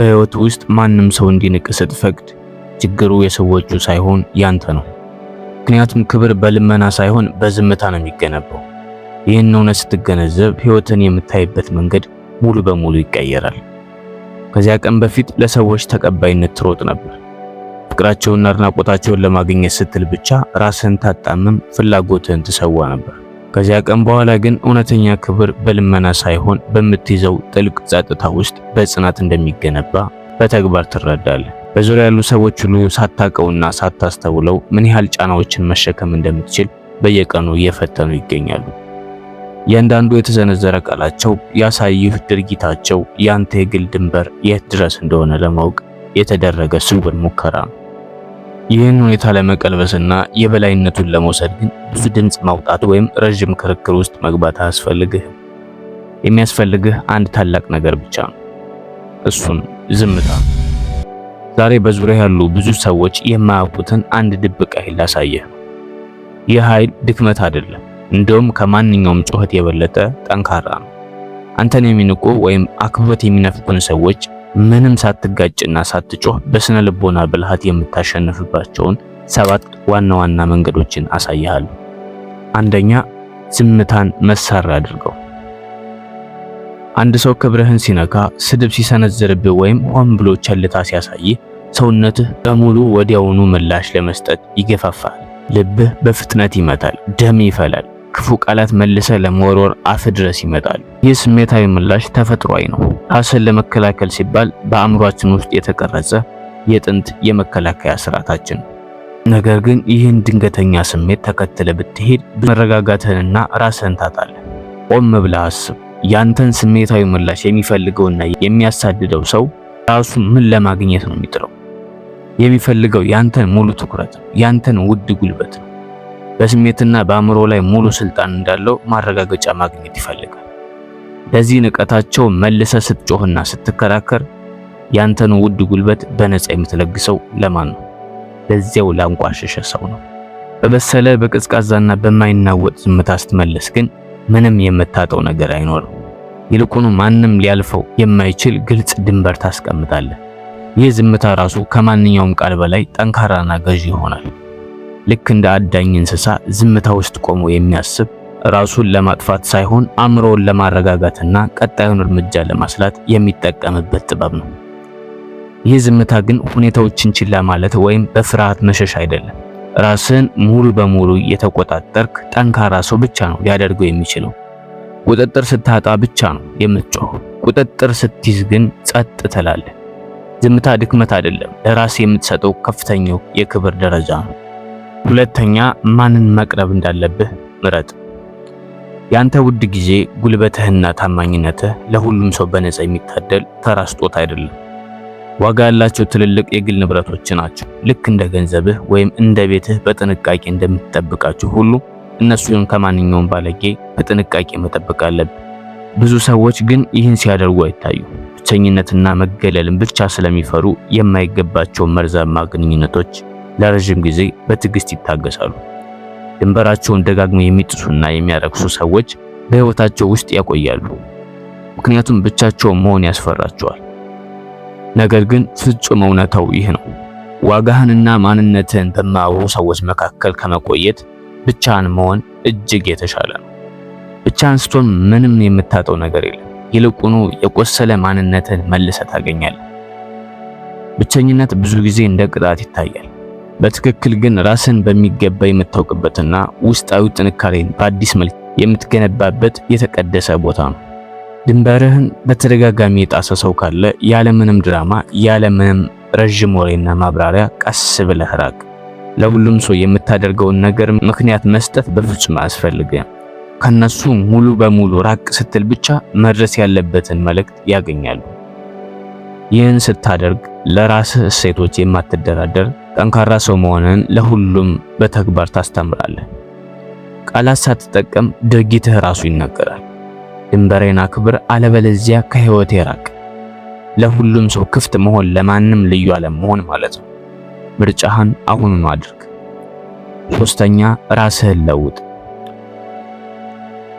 በሕይወት ውስጥ ማንም ሰው እንዲንቅ ስትፈቅድ ችግሩ የሰዎቹ ሳይሆን ያንተ ነው። ምክንያቱም ክብር በልመና ሳይሆን በዝምታ ነው የሚገነባው። ይህን እውነት ስትገነዘብ ሕይወትን የምታይበት መንገድ ሙሉ በሙሉ ይቀየራል። ከዚያ ቀን በፊት ለሰዎች ተቀባይነት ትሮጥ ነበር። ፍቅራቸውንና አድናቆታቸውን ለማግኘት ስትል ብቻ ራስህን ታጣምም፣ ፍላጎትህን ትሰዋ ነበር። ከዚያ ቀን በኋላ ግን እውነተኛ ክብር በልመና ሳይሆን በምትይዘው ጥልቅ ጸጥታ ውስጥ በጽናት እንደሚገነባ በተግባር ትረዳለህ። በዙሪያ ያሉ ሰዎች ሁሉ ሳታውቀውና ሳታስተውለው ምን ያህል ጫናዎችን መሸከም እንደምትችል በየቀኑ እየፈተኑ ይገኛሉ። እያንዳንዱ የተሰነዘረ ቃላቸው፣ ያሳዩህ ድርጊታቸው ያንተ የግል ድንበር የት ድረስ እንደሆነ ለማወቅ የተደረገ ስውር ሙከራ ነው። ይህን ሁኔታ ለመቀልበስና የበላይነቱን ለመውሰድ ግን ብዙ ድምፅ ማውጣት ወይም ረዥም ክርክር ውስጥ መግባት አያስፈልግህም። የሚያስፈልግህ አንድ ታላቅ ነገር ብቻ ነው። እሱም ዝምታ ነው። ዛሬ በዙሪያ ያሉ ብዙ ሰዎች የማያውቁትን አንድ ድብቅ ኃይል ላሳየህ ነው። ይህ ኃይል ድክመት አይደለም፣ እንደውም ከማንኛውም ጩኸት የበለጠ ጠንካራ ነው። አንተን የሚንቁ ወይም አክብሮት የሚነፍጉን ሰዎች ምንም ሳትጋጭና ሳትጮህ በስነ ልቦና ብልሃት የምታሸንፍባቸውን 7 ዋና ዋና መንገዶችን አሳይሃለሁ። አንደኛ፣ ዝምታን መሳሪያ አድርገው። አንድ ሰው ክብርህን ሲነካ፣ ስድብ ሲሰነዝርብህ ወይም ሆን ብሎ ቸልታ ሲያሳይህ ሰውነትህ በሙሉ ወዲያውኑ ምላሽ ለመስጠት ይገፋፋል። ልብህ በፍጥነት ይመታል፣ ደም ይፈላል፣ ክፉ ቃላት መልሰህ ለመወርወር አፍ ድረስ ይመጣል። ይህ ስሜታዊ ምላሽ ተፈጥሯዊ ነው። ራስን ለመከላከል ሲባል በአእምሯችን ውስጥ የተቀረጸ የጥንት የመከላከያ ስርዓታችን ነው። ነገር ግን ይህን ድንገተኛ ስሜት ተከትለህ ብትሄድ መረጋጋትህንና ራስህን ታጣለህ። ቆም ብለህ አስብ። ያንተን ስሜታዊ ምላሽ የሚፈልገውና የሚያሳድደው ሰው ራሱ ምን ለማግኘት ነው የሚጥረው? የሚፈልገው ያንተን ሙሉ ትኩረት ነው፣ ያንተን ውድ ጉልበት ነው። በስሜትና በአእምሮ ላይ ሙሉ ስልጣን እንዳለው ማረጋገጫ ማግኘት ይፈልጋል። ለዚህ ንቀታቸው መልሰህ ስትጮህና ስትከራከር ያንተን ውድ ጉልበት በነፃ የምትለግሰው ለማን ነው? ለዚያው ላንቋሸሸ ሰው ነው። በበሰለ በቀዝቃዛና በማይናወጥ ዝምታ ስትመለስ ግን ምንም የምታጠው ነገር አይኖርም። ይልቁኑ ማንም ሊያልፈው የማይችል ግልጽ ድንበር ታስቀምጣለህ። ይህ ዝምታ ራሱ ከማንኛውም ቃል በላይ ጠንካራና ገዢ ይሆናል። ልክ እንደ አዳኝ እንስሳ ዝምታ ውስጥ ቆሞ የሚያስብ ራሱን ለማጥፋት ሳይሆን አእምሮውን ለማረጋጋትና ቀጣዩን እርምጃ ለማስላት የሚጠቀምበት ጥበብ ነው። ይህ ዝምታ ግን ሁኔታዎችን ችላ ማለት ወይም በፍርሃት መሸሽ አይደለም። ራስን ሙሉ በሙሉ የተቆጣጠርክ ጠንካራ ሰው ብቻ ነው ሊያደርገው የሚችለው። ቁጥጥር ስታጣ ብቻ ነው የምትጮኸው። ቁጥጥር ስትይዝ ግን ጸጥ ትላለህ። ዝምታ ድክመት አይደለም፣ ለራስ የምትሰጠው ከፍተኛው የክብር ደረጃ ነው። ሁለተኛ፣ ማንን መቅረብ እንዳለብህ ምረጥ። ያንተ ውድ ጊዜ፣ ጉልበትህና ታማኝነትህ ለሁሉም ሰው በነፃ የሚታደል ተራ ስጦታ አይደለም። ዋጋ ያላቸው ትልልቅ የግል ንብረቶች ናቸው። ልክ እንደ ገንዘብህ ወይም እንደ ቤትህ በጥንቃቄ እንደምትጠብቃቸው ሁሉ እነሱን ከማንኛውም ባለጌ በጥንቃቄ መጠበቅ አለብህ። ብዙ ሰዎች ግን ይህን ሲያደርጉ አይታዩም። ብቸኝነትና መገለልን ብቻ ስለሚፈሩ የማይገባቸውን መርዛማ ግንኙነቶች ለረጅም ጊዜ በትዕግስት ይታገሳሉ። ድንበራቸውን ደጋግመው የሚጥሱና የሚያረክሱ ሰዎች በሕይወታቸው ውስጥ ያቆያሉ፣ ምክንያቱም ብቻቸውን መሆን ያስፈራቸዋል። ነገር ግን ፍጹም እውነታው ይህ ነው። ዋጋህንና ማንነትህን በማያውቁ ሰዎች መካከል ከመቆየት ብቻህን መሆን እጅግ የተሻለ ነው። ብቻህን ስትሆን ምንም የምታጠው ነገር የለም። ይልቁኑ የቆሰለ ማንነትህን መልሰህ ታገኛለህ። ብቸኝነት ብዙ ጊዜ እንደ ቅጣት ይታያል። በትክክል ግን ራስን በሚገባ የምታውቅበትና ውስጣዊ ጥንካሬን በአዲስ መልክ የምትገነባበት የተቀደሰ ቦታ ነው። ድንበርህን በተደጋጋሚ የጣሰ ሰው ካለ ያለምንም ድራማ፣ ያለምንም ረዥም ወሬና ማብራሪያ ቀስ ብለህ ራቅ። ለሁሉም ሰው የምታደርገውን ነገር ምክንያት መስጠት በፍጹም አያስፈልግም። ከነሱ ሙሉ በሙሉ ራቅ ስትል ብቻ መድረስ ያለበትን መልእክት ያገኛሉ። ይህን ስታደርግ ለራስህ እሴቶች የማትደራደር ጠንካራ ሰው መሆንህን ለሁሉም በተግባር ታስተምራለህ። ቃላት ሳትጠቀም ድርጊትህ ራሱ ይናገራል። ድንበሬን አክብር፣ አለበለዚያ ከህይወቴ ራቅ። ለሁሉም ሰው ክፍት መሆን ለማንም ልዩ አለመሆን ማለት ነው። ምርጫህን አሁኑኑ አድርግ። ሶስተኛ፣ ራስህን ለውጥ።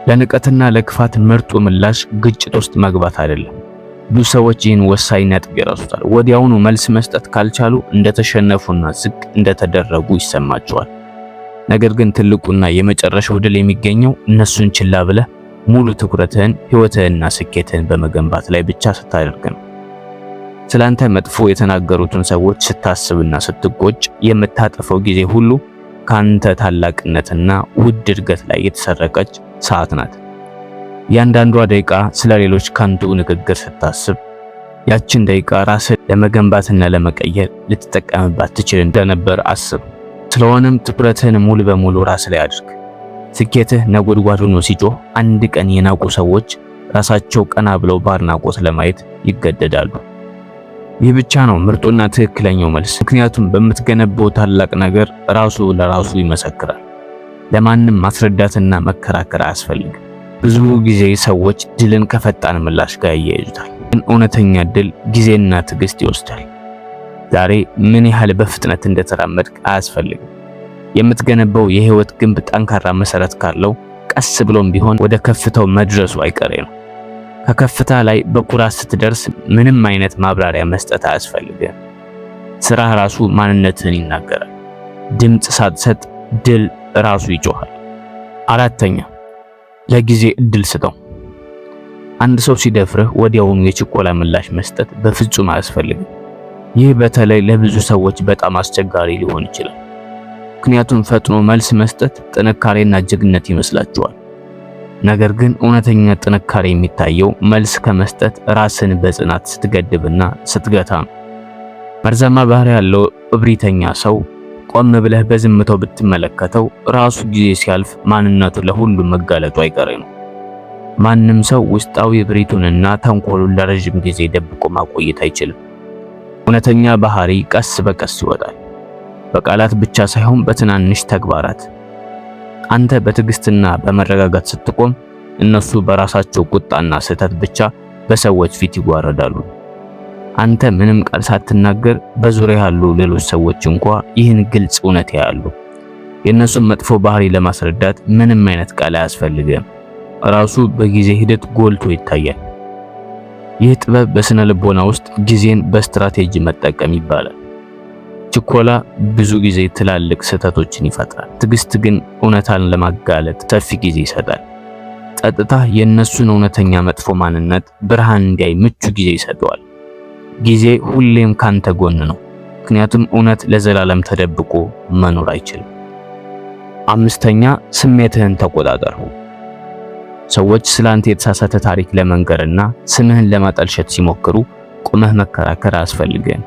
ለንቀትና ለክፋት ምርጡ ምላሽ ግጭት ውስጥ መግባት አይደለም፣ ብዙ ሰዎች ይህን ወሳኝ ነጥብ ይረሱታል። ወዲያውኑ መልስ መስጠት ካልቻሉ እንደተሸነፉና ዝቅ እንደተደረጉ ይሰማቸዋል። ነገር ግን ትልቁና የመጨረሻው ድል የሚገኘው እነሱን ችላ ብለህ ሙሉ ትኩረትህን ሕይወትህንና ስኬትህን በመገንባት ላይ ብቻ ስታደርግ ነው። ስላንተ መጥፎ የተናገሩትን ሰዎች ስታስብና ስትቆጭ የምታጠፈው ጊዜ ሁሉ ካንተ ታላቅነትና ውድ እድገት ላይ የተሰረቀች ሰዓት ናት። እያንዳንዷ ደቂቃ ስለ ሌሎች ከንቱ ንግግር ስታስብ ያችን ደቂቃ ራስን ለመገንባትና ለመቀየር ልትጠቀምባት ትችል እንደነበር አስብ። ስለሆነም ትኩረትህን ሙሉ በሙሉ ራስ ላይ አድርግ። ስኬትህ ነጎድጓድ ሆኖ ሲጮህ አንድ ቀን የናቁ ሰዎች ራሳቸው ቀና ብለው በአድናቆት ለማየት ይገደዳሉ። ይህ ብቻ ነው ምርጡና ትክክለኛው መልስ። ምክንያቱም በምትገነባው ታላቅ ነገር ራሱ ለራሱ ይመሰክራል። ለማንም ማስረዳትና መከራከር አያስፈልግም። ብዙ ጊዜ ሰዎች ድልን ከፈጣን ምላሽ ጋር ያያይዙታል። ግን እውነተኛ ድል ጊዜና ትዕግስት ይወስዳል። ዛሬ ምን ያህል በፍጥነት እንደተራመድክ አያስፈልግም። የምትገነባው የህይወት ግንብ ጠንካራ መሰረት ካለው ቀስ ብሎም ቢሆን ወደ ከፍታው መድረሱ አይቀሬ ነው። ከከፍታ ላይ በኩራት ስትደርስ ምንም አይነት ማብራሪያ መስጠት አያስፈልግም። ስራህ ራሱ ማንነትህን ይናገራል። ድምፅ ሳትሰጥ ድል ራሱ ይጮሃል። አራተኛ፣ ለጊዜ እድል ስጠው። አንድ ሰው ሲደፍርህ ወዲያውኑ የችኮላ ምላሽ መስጠት በፍጹም አያስፈልግም። ይህ በተለይ ለብዙ ሰዎች በጣም አስቸጋሪ ሊሆን ይችላል። ምክንያቱም ፈጥኖ መልስ መስጠት ጥንካሬና ጀግነት ይመስላቸዋል። ነገር ግን እውነተኛ ጥንካሬ የሚታየው መልስ ከመስጠት ራስን በጽናት ስትገድብና ስትገታ ነው። መርዛማ ባህሪ ያለው እብሪተኛ ሰው ቆም ብለህ በዝምታው ብትመለከተው ራሱ ጊዜ ሲያልፍ ማንነቱ ለሁሉም መጋለጡ አይቀሬ ነው። ማንም ሰው ውስጣዊ እብሪቱንና ተንኮሉን ለረጅም ጊዜ ደብቆ ማቆየት አይችልም። እውነተኛ ባህሪ ቀስ በቀስ ይወጣል፣ በቃላት ብቻ ሳይሆን በትናንሽ ተግባራት። አንተ በትዕግስትና በመረጋጋት ስትቆም፣ እነሱ በራሳቸው ቁጣና ስህተት ብቻ በሰዎች ፊት ይዋረዳሉ። አንተ ምንም ቃል ሳትናገር በዙሪያ ያሉ ሌሎች ሰዎች እንኳ ይህን ግልጽ እውነት ያያሉ። የእነሱን መጥፎ ባህሪ ለማስረዳት ምንም አይነት ቃል አያስፈልግም። ራሱ በጊዜ ሂደት ጎልቶ ይታያል። ይህ ጥበብ በስነ ልቦና ውስጥ ጊዜን በስትራቴጂ መጠቀም ይባላል። ችኮላ ብዙ ጊዜ ትላልቅ ስህተቶችን ይፈጥራል። ትዕግስት ግን እውነታን ለማጋለጥ ሰፊ ጊዜ ይሰጣል። ጸጥታ የእነሱን እውነተኛ መጥፎ ማንነት ብርሃን እንዲያይ ምቹ ጊዜ ይሰጠዋል። ጊዜ ሁሌም ካንተ ጎን ነው፣ ምክንያቱም እውነት ለዘላለም ተደብቆ መኖር አይችልም። አምስተኛ፣ ስሜትህን ተቆጣጠር። ሰዎች ስላንተ የተሳሳተ ታሪክ ለመንገርና ስምህን ለማጠልሸት ሲሞክሩ ቆመህ መከራከር አያስፈልግህም።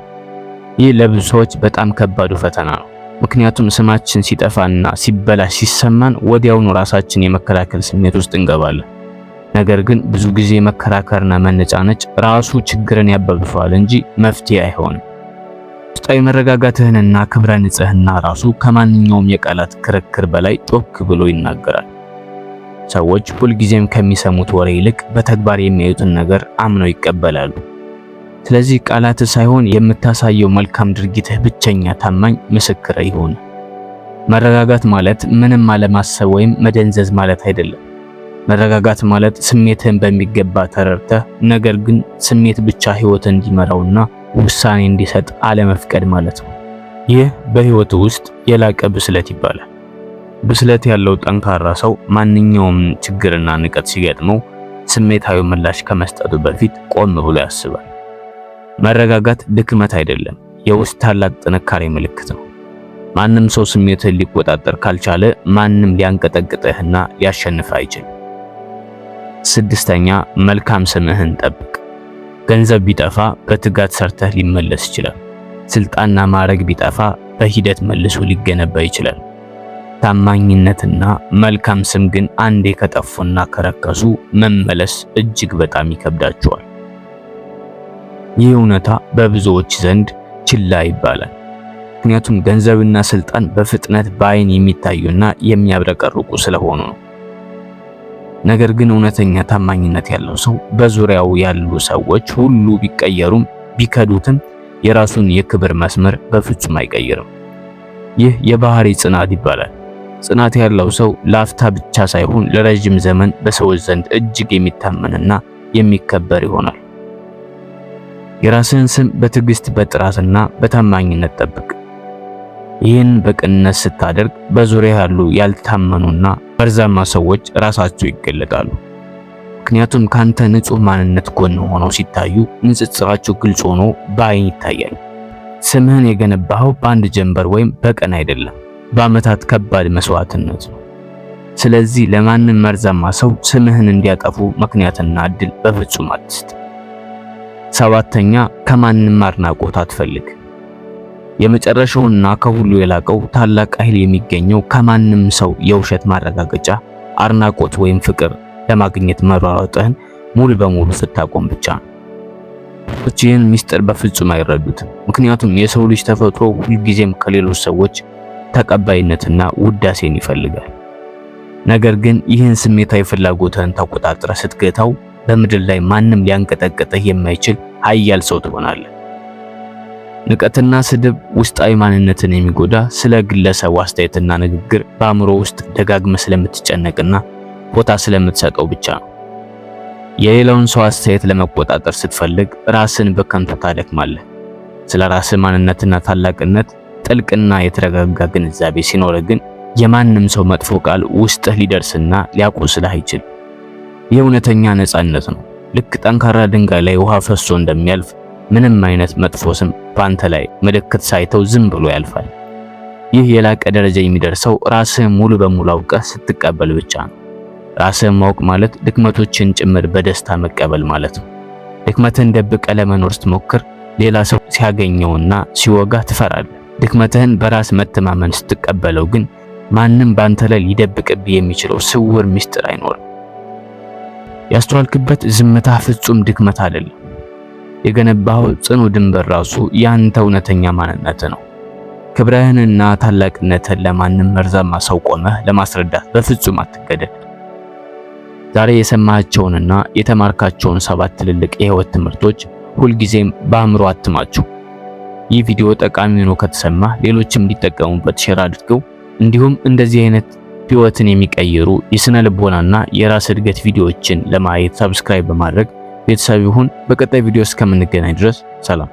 ይህ ለብዙ ሰዎች በጣም ከባዱ ፈተና ነው። ምክንያቱም ስማችን ሲጠፋና ሲበላሽ ሲሰማን ወዲያውኑ ራሳችን የመከላከል ስሜት ውስጥ እንገባለን። ነገር ግን ብዙ ጊዜ መከራከርና መነጫነጭ ራሱ ችግርን ያባብሰዋል እንጂ መፍትሄ አይሆንም። ውስጣዊ መረጋጋትህንና ክብረ ንጽህና ራሱ ከማንኛውም የቃላት ክርክር በላይ ጮክ ብሎ ይናገራል። ሰዎች ሁልጊዜም ከሚሰሙት ወሬ ይልቅ በተግባር የሚያዩትን ነገር አምነው ይቀበላሉ። ስለዚህ ቃላትህ ሳይሆን የምታሳየው መልካም ድርጊትህ ብቸኛ ታማኝ ምስክር ይሁን። መረጋጋት ማለት ምንም አለማሰብ ወይም መደንዘዝ ማለት አይደለም። መረጋጋት ማለት ስሜትህን በሚገባ ተረድተህ፣ ነገር ግን ስሜት ብቻ ህይወት እንዲመራውና ውሳኔ እንዲሰጥ አለመፍቀድ ማለት ነው። ይህ በህይወት ውስጥ የላቀ ብስለት ይባላል። ብስለት ያለው ጠንካራ ሰው ማንኛውም ችግርና ንቀት ሲገጥመው ስሜታዊ ምላሽ ከመስጠቱ በፊት ቆም ብሎ ያስባል። መረጋጋት ድክመት አይደለም፣ የውስጥ ታላቅ ጥንካሬ ምልክት ነው። ማንም ሰው ስሜትህን ሊቆጣጠር ካልቻለ ማንም ሊያንቀጠቅጥህና ሊያሸንፍህ አይችልም። ስድስተኛ፣ መልካም ስምህን ጠብቅ። ገንዘብ ቢጠፋ በትጋት ሰርተህ ሊመለስ ይችላል። ስልጣንና ማዕረግ ቢጠፋ በሂደት መልሶ ሊገነባ ይችላል። ታማኝነትና መልካም ስም ግን አንዴ ከጠፉና ከረከሱ መመለስ እጅግ በጣም ይከብዳቸዋል። ይህ እውነታ በብዙዎች ዘንድ ችላ ይባላል። ምክንያቱም ገንዘብና ስልጣን በፍጥነት በአይን የሚታዩና የሚያብረቀርቁ ስለሆኑ ነው። ነገር ግን እውነተኛ ታማኝነት ያለው ሰው በዙሪያው ያሉ ሰዎች ሁሉ ቢቀየሩም ቢከዱትም የራሱን የክብር መስመር በፍጹም አይቀይርም። ይህ የባህሪ ጽናት ይባላል። ጽናት ያለው ሰው ለአፍታ ብቻ ሳይሆን ለረጅም ዘመን በሰዎች ዘንድ እጅግ የሚታመንና የሚከበር ይሆናል። የራስህን ስም በትዕግስት፣ በጥራትና በታማኝነት ጠብቅ። ይህን በቅንነት ስታደርግ በዙሪያ ያሉ ያልታመኑና መርዛማ ሰዎች ራሳቸው ይገለጣሉ። ምክንያቱም ካንተ ንጹህ ማንነት ጎን ሆነው ሲታዩ ንጽጽራቸው ግልጽ ሆኖ በአይን ይታያል። ስምህን የገነባኸው በአንድ ጀንበር ወይም በቀን አይደለም፣ በዓመታት ከባድ መስዋዕትነት ነው። ስለዚህ ለማንም መርዛማ ሰው ስምህን እንዲያጠፉ ምክንያትና እድል በፍጹም አትስጥ። ሰባተኛ፣ ከማንም አድናቆት አትፈልግ። የመጨረሻውና ከሁሉ የላቀው ታላቅ ኃይል የሚገኘው ከማንም ሰው የውሸት ማረጋገጫ፣ አድናቆት ወይም ፍቅር ለማግኘት መሯሯጥህን ሙሉ በሙሉ ስታቆም ብቻ ነው። ይህን ሚስጥር በፍጹም አይረዱትም። ምክንያቱም የሰው ልጅ ተፈጥሮ ሁልጊዜም ከሌሎች ሰዎች ተቀባይነትና ውዳሴን ይፈልጋል። ነገር ግን ይህን ስሜታዊ ፍላጎትህን ተቆጣጥረህ ስትገታው በምድር ላይ ማንም ሊያንቀጠቅጥህ የማይችል ኃያል ሰው ትሆናለህ። ንቀትና ስድብ ውስጣዊ ማንነትን የሚጎዳ ስለ ግለሰቡ አስተያየትና ንግግር በአእምሮ ውስጥ ደጋግመህ ስለምትጨነቅና ቦታ ስለምትሰጠው ብቻ ነው። የሌላውን ሰው አስተያየት ለመቆጣጠር ስትፈልግ ራስን በከንቱ ታደክማለህ። ስለ ራስህ ማንነትና ታላቅነት ጥልቅና የተረጋጋ ግንዛቤ ሲኖር ግን የማንም ሰው መጥፎ ቃል ውስጥህ ሊደርስና ሊያቆስልህ አይችልም። ይህ እውነተኛ ነፃነት ነው። ልክ ጠንካራ ድንጋይ ላይ ውሃ ፈሶ እንደሚያልፍ ምንም አይነት መጥፎ ስም በአንተ ላይ ምልክት ሳይተው ዝም ብሎ ያልፋል። ይህ የላቀ ደረጃ የሚደርሰው ራስህን ሙሉ በሙሉ አውቀህ ስትቀበል ብቻ ነው። ራስህን ማወቅ ማለት ድክመቶችን ጭምር በደስታ መቀበል ማለት ነው። ድክመትህን ደብቀህ ለመኖር ስትሞክር ሌላ ሰው ሲያገኘውና ሲወጋ ትፈራለህ። ድክመትህን በራስ መተማመን ስትቀበለው ግን ማንም በአንተ ላይ ሊደብቅብህ የሚችለው ስውር ምስጢር አይኖርም። ያስተዋልክበት ዝምታ ፍጹም ድክመት አይደለም። የገነባኸው ጽኑ ድንበር ራሱ ያንተ እውነተኛ ማንነት ነው። ክብርህንና ታላቅነትህን ለማንም መርዛማ ሰው ቆመህ ለማስረዳት በፍጹም አትገደድ። ዛሬ የሰማሃቸውንና የተማርካቸውን 7 ትልልቅ የህይወት ትምህርቶች ሁልጊዜም በአእምሮ አትማቸው። ይህ ቪዲዮ ጠቃሚ ሆኖ ከተሰማ ሌሎችም እንዲጠቀሙበት share አድርገው። እንዲሁም እንደዚህ አይነት ህይወትን የሚቀይሩ የስነ ልቦናና የራስ እድገት ቪዲዮዎችን ለማየት subscribe በማድረግ ቤተሰብ ይሁን። በቀጣይ ቪዲዮ እስከምንገናኝ ድረስ ሰላም።